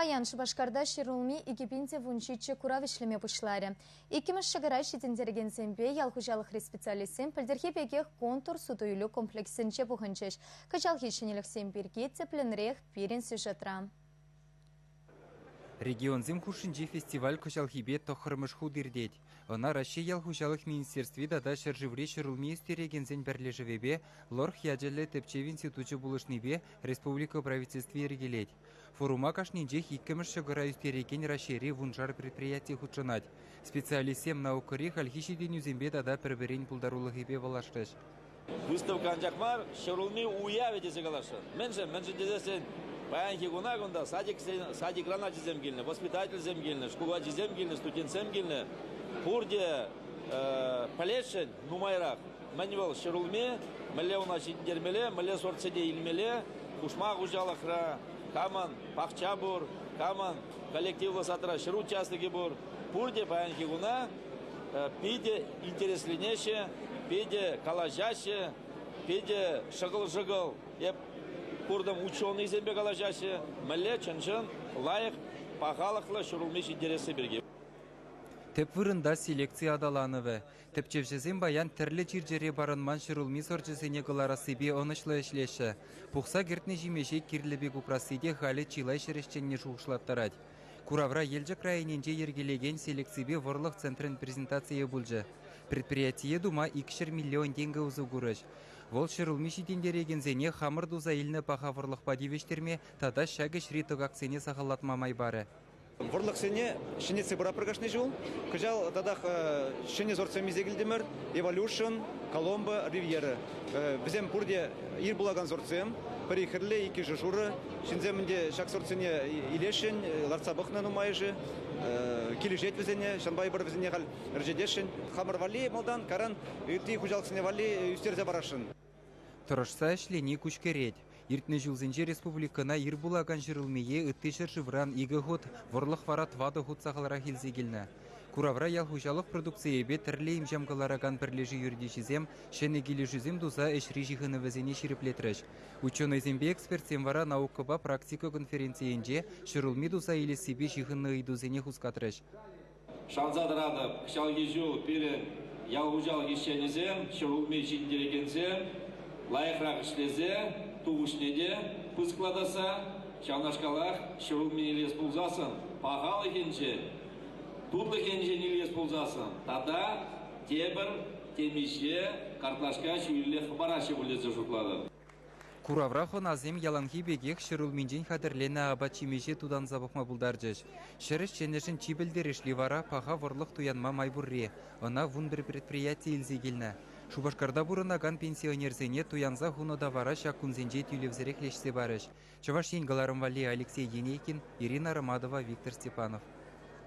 Паян Шупашкарта ҫӗрулми 2017 курав ӗҫлеме пуҫларӗ. Иккӗмӗш ҫӑкӑра ҫитӗнтерекенсемпе ял хуҫалӑхри специалистсем пӗлтӗрхи пекех «Контур» суту-илӳ комплексӗнче пухӑнчӗҫ. Кӑҫалхи ҫӗнӗлӗхсем пирки тӗплӗнрех пирӗн сюжетра. Регионсем хушшинчи фестиваль кӑҫалхипе тӑххӑрмӗш хут иртет. Ӑна Раҫҫей ял хуҫалӑх министерстви тата ҫӗршыври ҫӗрулми ӳстерекенсен пӗрлешӗвӗпе ЛОРХ ячӗллӗ тӗпчев институчӗ пулӑшнипе республика правительстви йӗркелет. Форума кашнинчех иккӗмӗш ҫӑкӑра ӳстерекен Раҫҫейри вуншар предприяти хутшӑнать. Специалистсем наукӑри хальхи ҫитӗнӳсемпе тата пӗр-пӗрин пултарулӑхӗпе паллашрӗҫ. Выставка анчах мар, ҫӗрулми уявӗ тесе каласшӑн. Мӗншӗн? Мӗншӗн тесессӗн паянхи куна кунта садикран ачасем килнӗ, воспитательсем килнӗ, шкул ачисем килнӗ, студентсем килнӗ. Пурте пӗлесшӗн нумайрах. Мӗн вӑл ҫӗрулми, мӗнле ӑна ҫитӗнтермелле, мӗнле сортсене илмелле, хушма хуҫалӑхра камӑн пахча пур, камӑн коллективлӑ садра ҫӗр участокӗ пур. Пурте паянхи куна питӗ интересленеҫҫӗ, питӗ калаҫаҫҫӗ, питӗ шӑкӑл-шӑкӑл. Эп куртӑм, ученӑйсемпе калаҫаҫҫӗ. Мӗнле чӑн-чӑн лайӑх, пахалӑхлӑ ҫӗрулми ҫитересси пирки. Тӗп вырӑнта селекци аталанӑвӗ. Тӗпчевҫӗсем паян тӗрлӗ чир-чӗре парӑнман ҫӗрулми сорчӗсене кӑларассипе ӑнӑҫлӑ ӗҫлеҫҫӗ. Пухса кӗртнӗ ҫимӗҫе кирлӗ пек упрасси те халӗ чылай ҫӗр ӗҫченне шухӑшлаттарать. Куравра Елчӗк районӗнче йӗркелекен селекципе вӑрлӑх центрӗн презентацийӗ пулчӗ. Предприятие тума 200 миллион тенкӗ усӑ курӗҫ. Вӑл ҫӗрулми ҫитӗнтерекенсене хамӑр туса илнӗ паха вӑрлӑхпа тивӗҫтерме тата ҫак ӗҫри тӑкаксене сахаллатма май парӗ. Вӑрлӑхсене ҫӗнетсе пыратпӑр кашни ҫул. Кӑҫал татах ҫӗнӗ сортсем илсе килтӗмӗр. Эволюшн, Коломбо, Ривьера. Вӗсем пурте ир пулакан сортсем. Пӗри хӗрлӗ, иккӗшӗ шурӑ. Ҫынсем ӗнтӗ ҫак сортсене илесшӗн, лартса пӑхнӑ нумайӑшӗ. Килӗшет вӗсене, ҫавӑнпа эпир вӗсене халь ӗрчетесшӗн. Хамӑр валли малтан, кайран ытти хуҫалӑхсене валли ӳстерсе парасшӑн. Тӑрӑшса ӗҫлени куҫкӗрет. Иртнӗ ҫулсенче республикӑна ир пулакан ҫӗрулмие ытти ҫӗршывран икӗ хут, вӑрлӑх вара тӑватӑ хут сахалрах илсе килнӗ. Куравра ял хуҫалӑх продукцийӗпе тӗрлӗ им-ҫам кӑларакан пӗрлешӳ ертӳҫисем ҫӗнӗ килӗшӳсем туса ӗҫри ҫыхӑнӑвӗсене ҫирӗплетрӗҫ. Ученӑйсемпе экспертсем вара наукӑпа практика конференцийӗнче ҫӗрулми туса илессипе ҫыхӑннӑ ыйтусене хускатрӗҫ. Шанса тӑратӑп, кӑҫалхи ҫул пирӗн ял хуҫалӑх ӗҫченӗсем, ҫӗрулми ҫитӗнтерекенсем лайӑхрах ӗҫлесе тухӑҫне те пысӑклатасса, ҫавнашкалах ҫӗрулми илес пулсассӑн пахалӑхӗнчен, тутлӑхӗнчен илес пулсассӑн тата тепӗр темиҫе картлашка ҫӳлелле хӑпараҫҫӗ пуль тесе шутлатӑп. Куравра хӑнасем яланхи пекех ҫӗрулминчен хатӗрленӗ апат-ҫимӗҫе тутанса пӑхма пултарчӗҫ. Ҫӗр ӗҫченӗшӗн чи пӗлтерӗшли вара паха вӑрлӑх туянма май пурри. Ӑна 11 предприяти илсе килнӗ. Шупашкарта пурӑнакан пенсионерсене туянса хунӑ тавара ҫак кунсенче тӳлевсӗрех леҫсе парӗҫ. Чӑваш Ен кӑларӑм валли Алексей Енейкин, Ирина Ромадова, Виктор Степанов.